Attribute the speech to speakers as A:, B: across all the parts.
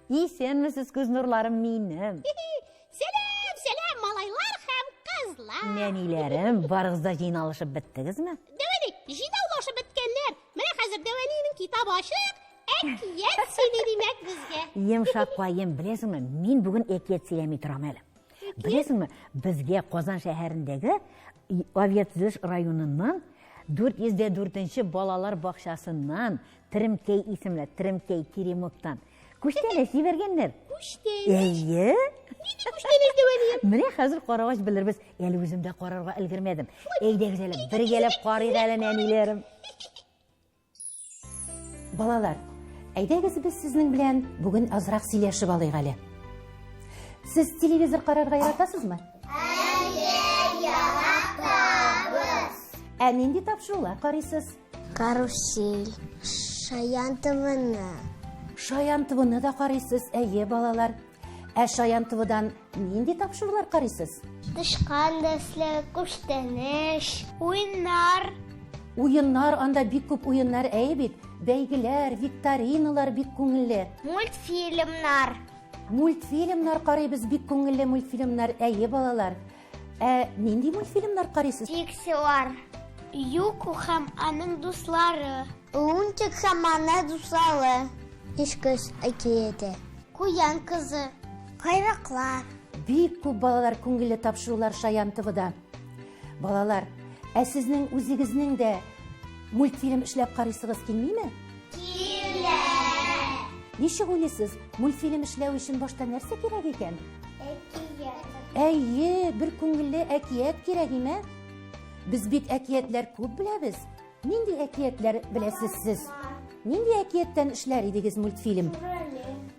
A: Исәнмесез, күз нурларым минем.
B: Сәлам, сәлам, малайлар һәм кызлар.
A: Нәниләрем, барыгыз да җыйналышып беттегезме?
B: Дәвәни, җыйнаулашып беткәннәр. Менә хәзер Дәвәнинең китабы ачык, әкият сөйли димәк безгә.
A: Йомшаккаем, беләсеңме, мин бүген әкият сөйләми торам әле. Беләсеңме, безгә Казан шәһәрендәге авиатөзелеш районыннан 404 балалар бакчасыннан Теремкәй исемле Теремкәй Теремоктан күчтәнәч җибәргәннәр.
B: Күчтәнәч?
A: Әйе.
B: Нинди күчтәнәч дәвәнием?
A: Менә хәзер карагач белербез. Әле үзем дә карарга өлгермәдем. Әйдәгез әле, бергәләп карыйк әле, нәниләрем.
C: Балалар, әйдәгез без сезнең белән бүген азрак сөйләшеп алыйк әле. Сез телевизор карарга яратасызмы?
D: Әйе, яратабыз.
C: Ә нинди тапшырулар карыйсыз?
D: Карусель, Шаян ТВны.
C: Шаян ТВны да карыйсыз, әйе, балалар. Ә Шаян ТВдан нинди тапшырулар карыйсыз?
D: Тычкан дәсле, күчтәнәч, уеннар.
C: Уеннар, анда бик күп уеннар, әйе бит. Бәйгеләр, викториналар бик күңелле.
D: Мультфильмнар.
C: Мультфильмнар карыйбыз, бик күңелле мультфильмнар, әйе, балалар. Ә нинди мультфильмнар карыйсыз?
D: Фиксилар. Юку һәм аның дуслары. Лунтик һәм аның дуслары. Ишкөз әкияте. Куян кызы. Кайраклар.
C: Бик күп балалар күңелле тапшырулар Шаян ТВда. Балалар, ә сезнең үзегезнең дә мультфильм эшләп карыйсыгыз килмиме?
D: Килә!
C: Ничек уйлыйсыз, мультфильм эшләү өчен башта нәрсә кирәк икән?
D: Әкият.
C: Әйе, бер күңелле әкият кирәк име? Без бит әкиятләр күп беләбез. Нинди әкиятләр беләсез сез? Нинди әкияттән эшләр идегез мультфильм?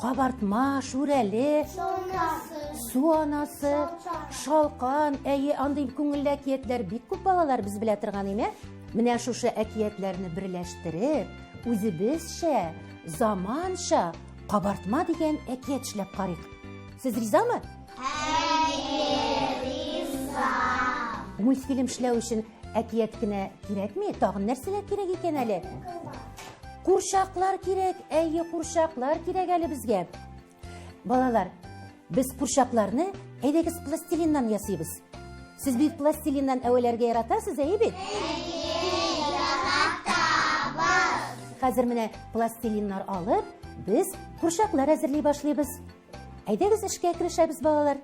C: Кабартма, Шүрәле, Су анасы, Шалкан, әйе, андый күңелле әкиятләр бик күп балалар без белә торган име? Менә шушы әкиятләрне берләштереп, үзебезчә, заманча Кабартма дигән әкият эшләп карыйк. Сез ризамы?
D: Әйе, риза.
C: Мультфильм эшләү өчен әкият кенә кирәкми, тагын нәрсәләр кирәк икән әле? Курчаклар кирәк, әйе, курчаклар кирәк әле безгә. Балалар, без курчакларны әйдәгез пластилиннан ясыйбыз. Сез бит пластилиннан әвәләргә яратасыз, әйе бит?
D: Әйе, яратабыз.
C: Хәзер менә пластилиннар алып, без курчаклар әзерли башлыйбыз. Әйдәгез эшкә керешәбез, балалар.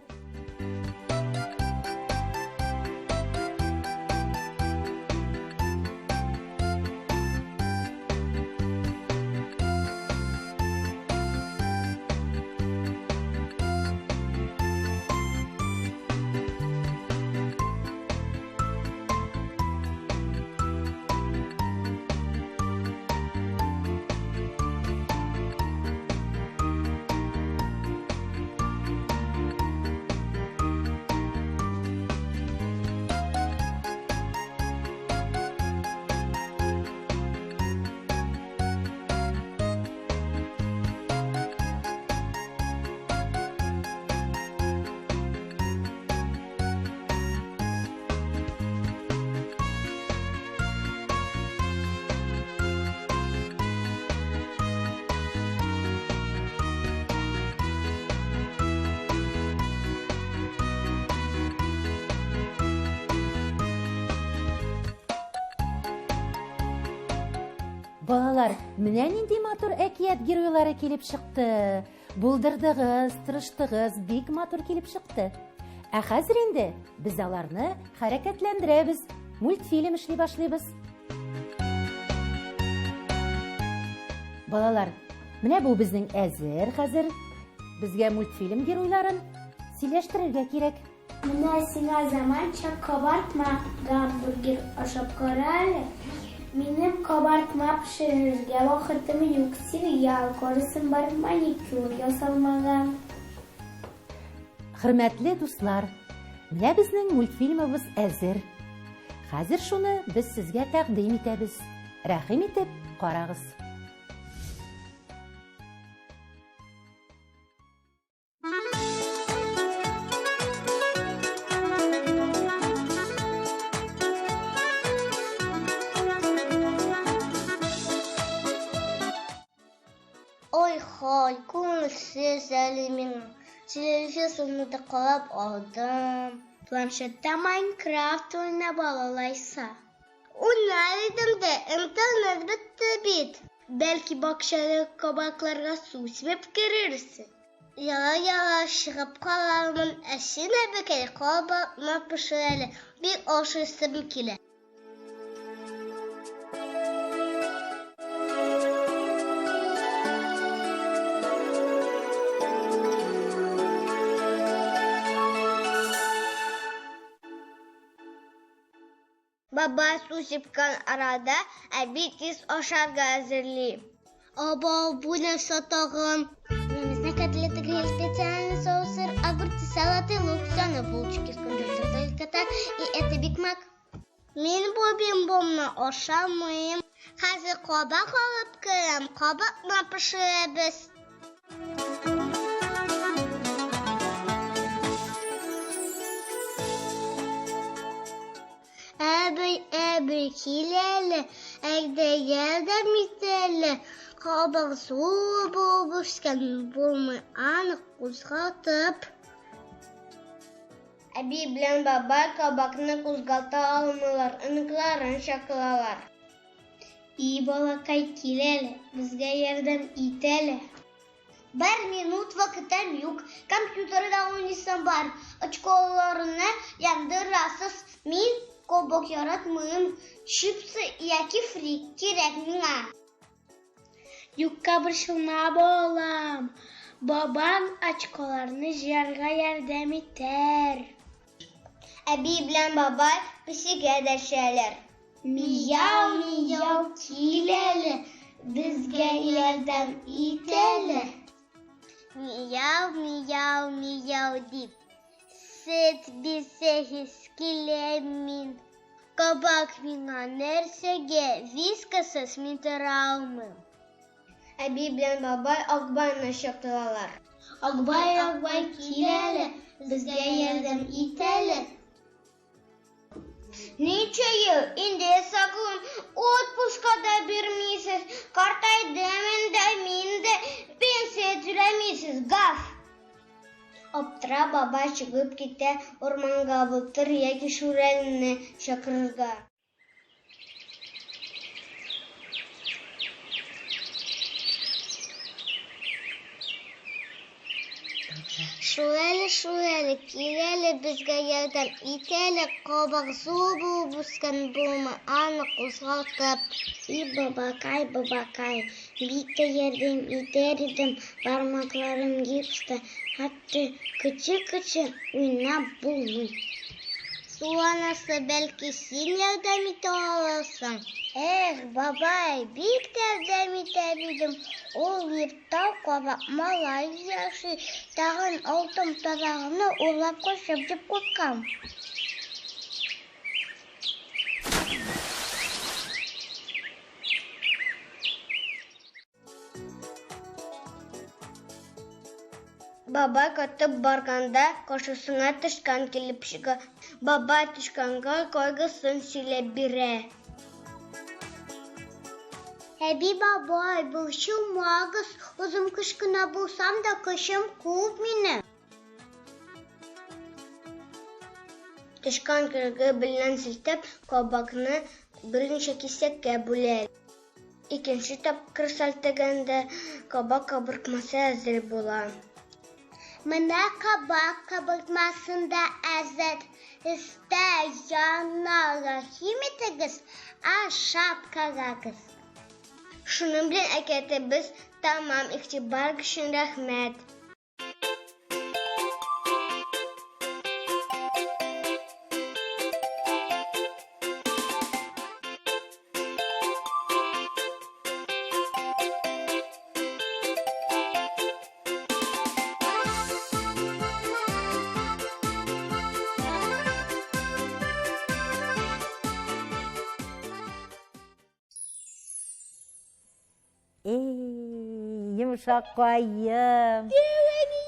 C: Балалар, менә нинди матур әкият геройлары килеп чыкты. Булдырдыгыз, тырыштыгыз, бик матур килеп чыкты. Ә хәзер инде без аларны хәрәкәтләндерәбез, мультфильм эшли башлыйбыз. Балалар, менә бу безнең әзер хәзер. Безгә мультфильм геройларын сөйләштерергә кирәк.
D: Менә сиңа заманча кабартма, гамбургер ашап кара әле. Минем кабартма пешерергә вакытым юк, сериал карыйсым бар, маникюр ясалмаган.
C: Хөрмәтле дуслар, менә безнең мультфильмыбыз әзер. Хәзер шуны без сезгә тәкъдим итәбез. Рәхим итеп карагыз.
D: Ой, Ай-һай, күңелсез әле миңа. Телевизорны да карап алдым. Планшетта Майнкрафт уйнап ал алайса. Уйнар идем дә, интернет бетте бит. Бәлки бакчадагы кабакларга су сибеп керерсең. Яра-яра чыгып карармын, ә син, әбекәй, кабартма пешер әле, бик ашыйсым килә. Бабай су сипкән арада әби тиз ашарга әзерли. Абау, бу нәрсә тагын? Мясные котлеты, гриль, специальный соус, сыр, огурцы, салаты, лук, все на булочке, только так. И это Биг Мак. Мин бу бим-бомны ашамыйм. Хәзер кабак алып керәм, кабакны пешерәбез. Әби, әби, кил әле, әйдә ярдәм ит әле. Кабак зур булып үскән, булмый аны кузгатып. Әби белән бабай кабакны кузгалта алмыйлар, оныкларын чакыралар. И, балакай, кил әле, безгә ярдәм ит әле. Бер минут вакытым юк, компьютерда уйныйсым бар. Очколарны яндырасыз. Мин кабак яратмыйм. Чипсы яки фри кирәк миңа. Юкка борчылма, балам. Бабаң очколарны җыярга ярдәм итәр. Әби белән бабай песигә дәшәләр. Мияу, мияу, кил әле, безгә ярдәм ит әле. Мияу, мияу, мияу дип, сөт бирсәгез киләм мин. Кабак миңа нәрсәгә, вискасыз мин тора алмыйм. Әби белән бабай Акбайны чакыралар. Акбай, Акбай, кил әле, безгә ярдәм ит әле. Ничә ел инде саклыйм, отпуска да бирмисез, картайдым инде, мин дә пенсия түләмисез, гаф! Аптырап бабай чыгып китә урманга былтыр яки Шүрәлене чакырырга. Шүрәле, шүрәле, кил әле безгә ярдәм ит әле, кабак зур булып үскән булма, аны кузгатып. И бабакай, бабакай, бик тә ярдәм итәр идем, бармакларым гипста, хәтта кече-кече уйнап булмый. Су анасы, бәлки син ярдәм итә алырсың? Эх, бабай, бик тә ярдәм итәр идем. Ул Тау кабак малай яши, тагын алтын тарагны урлап качып дип куркам. Бабай кайтып барганда каршысына тычкан килеп чыга. Бабай тычканга кайгысын сөйләп бирә. Әби бабай, борчылмагыз, үзем кечкенә булсам да, көчем күп минем. Тычкан көрәге белән селтәп, кабакны берничә кисәккә бүлә. Икенче тапкыр селтәгәндә, кабак кабыртмасы әзер була. Менә кабак кабыртмасын да әзер. Өстәл янына рәхим итегез, ашап карагыз. Шуның белән әкиятебез тәмам. Игътибар өчен рәхмәт.
A: Эй, йомшаккаем.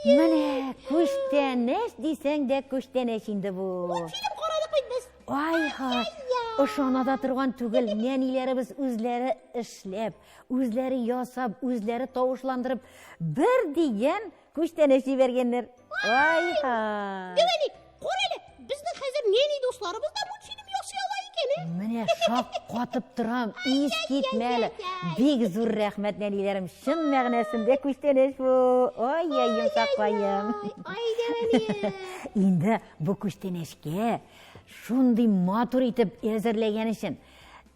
A: Менә күчтәнәч дисәң дә күчтәнәч инде бу.
B: Мультфильм карадык бит без.
A: Ай-һай. Ышана да торган түгел, нәниләребез үзләре эшләп, үзләре ясап, үзләре тавышландырып, бер дигән күчтәнәч җибәргәннәр. Ай-һай!
B: Дәвәни, кара әле, безнең хәзер нәни дусларыбыз да мультфильм ясый ала икән, ә?
A: Менә шак катып торам, ис китмәле. Бик зур рәхмәт, нәниләрем, чын мәгънәсендә күчтәнәч бу. Ай-яй, йомшаккаем.
B: Ай, Дәвәни.
A: Инде бу күчтәнәчкә Шундый матур итеп әзерләгән өчен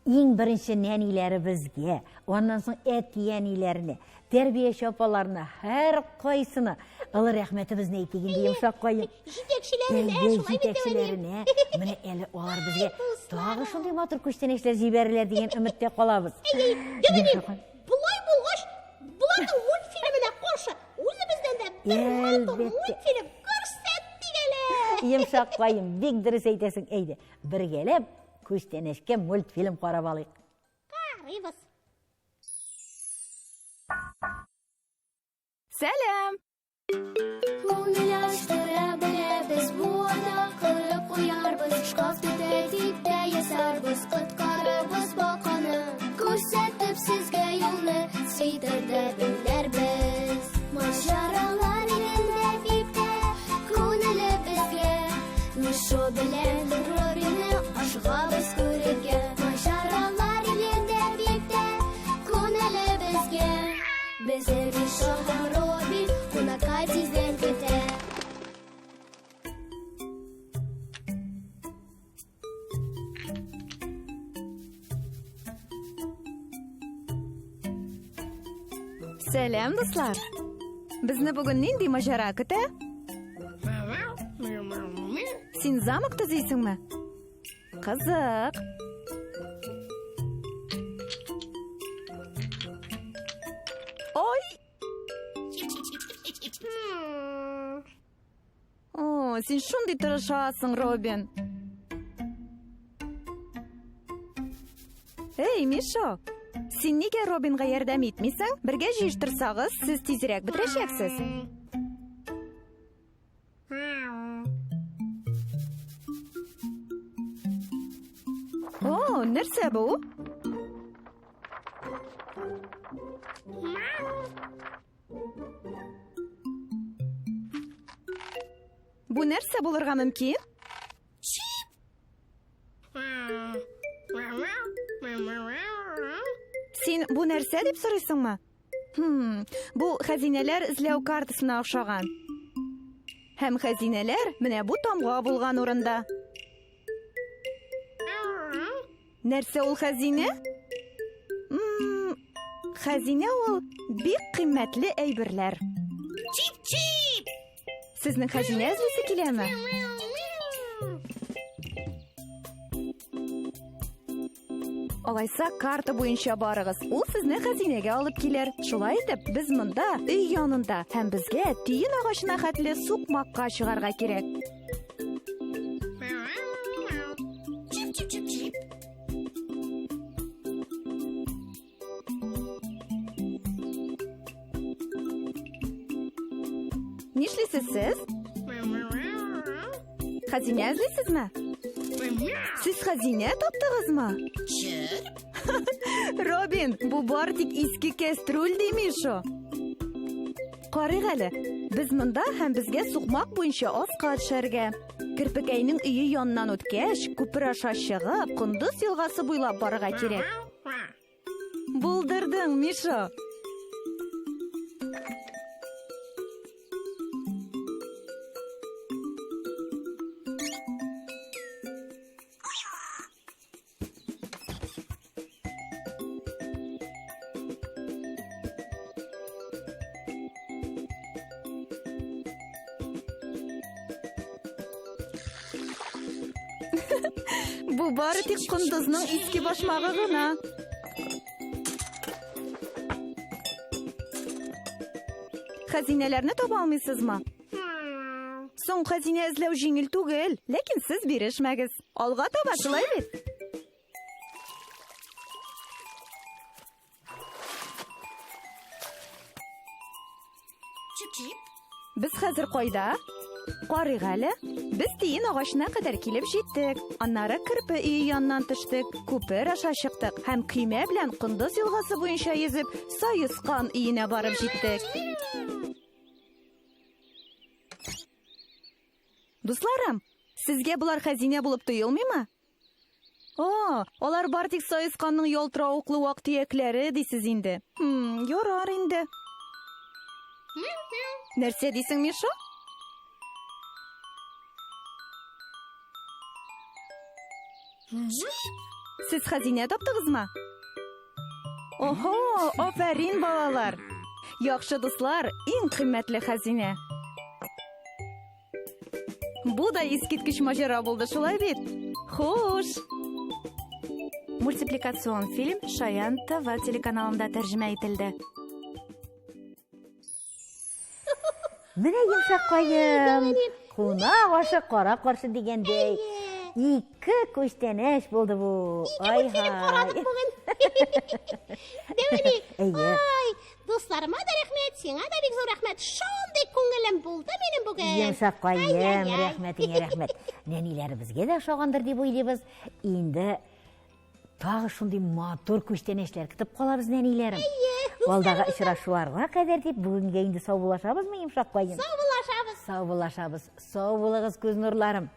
A: иң беренче нәниләребезгә, аннан соң әти-әниләренә, тәрбияче апаларына, һәркайсына олы рәхмәтебезне әйтик инде, йомшак каен.
B: Җитәкчеләренә,
A: Әйе,
B: шулай бит,
A: җитәкчеләренә. Менә әле алар безгә тагы шундый матур күчтәнәчләр җибәрерләр дигән өметтә калабыз.
B: Әйе, Дәвәни, болай булгач, боларның мультфильмына каршы үзебездән дә бер матур мультфильм күрсәттек әле.
A: Йомшак каен, бик дөрес әйтәсең, әйдә, бергәләп күчтәнәчкә мультфильм карап алыйк.
B: Карыйбыз.
E: Сәлам!
D: Күңел ачтыра беләбез, буада корып куярбыз, шкаф төтәтик тә ясарбыз, коткарырбыз баканы. Күрсәтеп сезгә юлны, свитердә беләрбез. Маҗаралар илендә бик тә күңеле безгә. Мишо белән Робины ашыгабыз күрергә. Маҗаралар илендә бик тә күңеле безгә. Безне Мишо һәм Робин кунакка тиздән көтә.
E: Сәлам, дуслар! Безне бүген нинди маҗара көтә? Син замок төзисеңме? Кызык. Ой! О, син шундый тырышасың, Робин. Эй, Мишо, син нигә Робинга ярдәм итмисең? Бергә җыештырсагыз, сез тизрәк бетерәчәксез. О, нәрсә бу? Бу нәрсә булырга мөмкин? Син бу нәрсә дип сорыйсыңмы? Хм, бу хәзинәләр эзләү картасына охшаган. Һәм хәзинәләр менә бу тамга булган урында. Нәрсә ул хәзинә? Хәзинә ул бик кыйммәтле әйберләр.
B: Чип-чип!
E: Сезнең хәзинә эзлисе киләме? Алайса карта буенча барыгыз. Ул сезне хәзинәгә алып килер. Шулай итеп, без монда, өй янында, һәм безгә тиен агачына хәтле сукмакка чыгарга кирәк.
B: Чип-чип-чип-чип.
E: Нишлисез сез? Хәзинә эзлисезме? Сез хәзинә таптыгызмы? Робин, бу бары тик иске кәстрүл ди Мишо. Карыйк әле. Без монда һәм безгә сукмак буенча аска төшәргә. Керпекәйнең өе яныннан үткәч, күпер аша чыгып, Кондыз елгасы буйлап барырга кирәк. Булдырдың, Миша! Бу бары тик кондызның иске башмагы гына. Хәзинәләрне таба алмыйсызмы? Соң хәзинә эзләү җиңел түгел, ләкин сез бирешмәгез. Алга таба шулай бит?
B: Чип-чип.
E: Без хәзер кайда? Карыйк әле. Без тиен агачына кадәр килеп җиттек. Аннары керпе өе яныннан төштек, күпер аша чыктык һәм көймә белән Кондыз елгасы буенча йөзеп, Саескан өенә барып җиттек. Дусларым, сезгә болар хәзинә булып тоелмыймы? О, алар бар тик саесканның ялтыравыклы вак төякләре дисез инде. Хм, ярар инде. Нәрсә дисең, Миша? Сез хәзинә таптыгызмы? Охо, афәрин, балалар! Яхшы дуслар, иң кыйммәтле хәзинә. Бу да искиткеч маҗара булды, шулай бит? Хуш!
F: Мультипликацион фильм Шаян ТВ телеканалында тәрҗемә ителде.
A: Менә йомшаккаем, кунак ашы кара каршы дигәндәй, ике күчтәнәч булды бу.
B: Ай һай. бүген. Дәвәни. Ай, дусларыма да рәхмәт, сиңа да бик зур рәхмәт. Шундый күңелем булды минем бүген.
A: Йомшаккаем, рәхмәтеңә рәхмәт. Нәниләребезгә дә ошагандыр дип уйлыйбыз. Инде Тагы шундый матур күчтәнәчләр көтеп калабыз, нәниләрем.
B: Әйе.
A: Алдагы очрашуларга кадәр дип бүгенгә инде саубуллашабызмы, йомшак каен?
B: Саубуллашабыз.
A: Саубуллашабыз. Сау булыгыз, күз нурларым.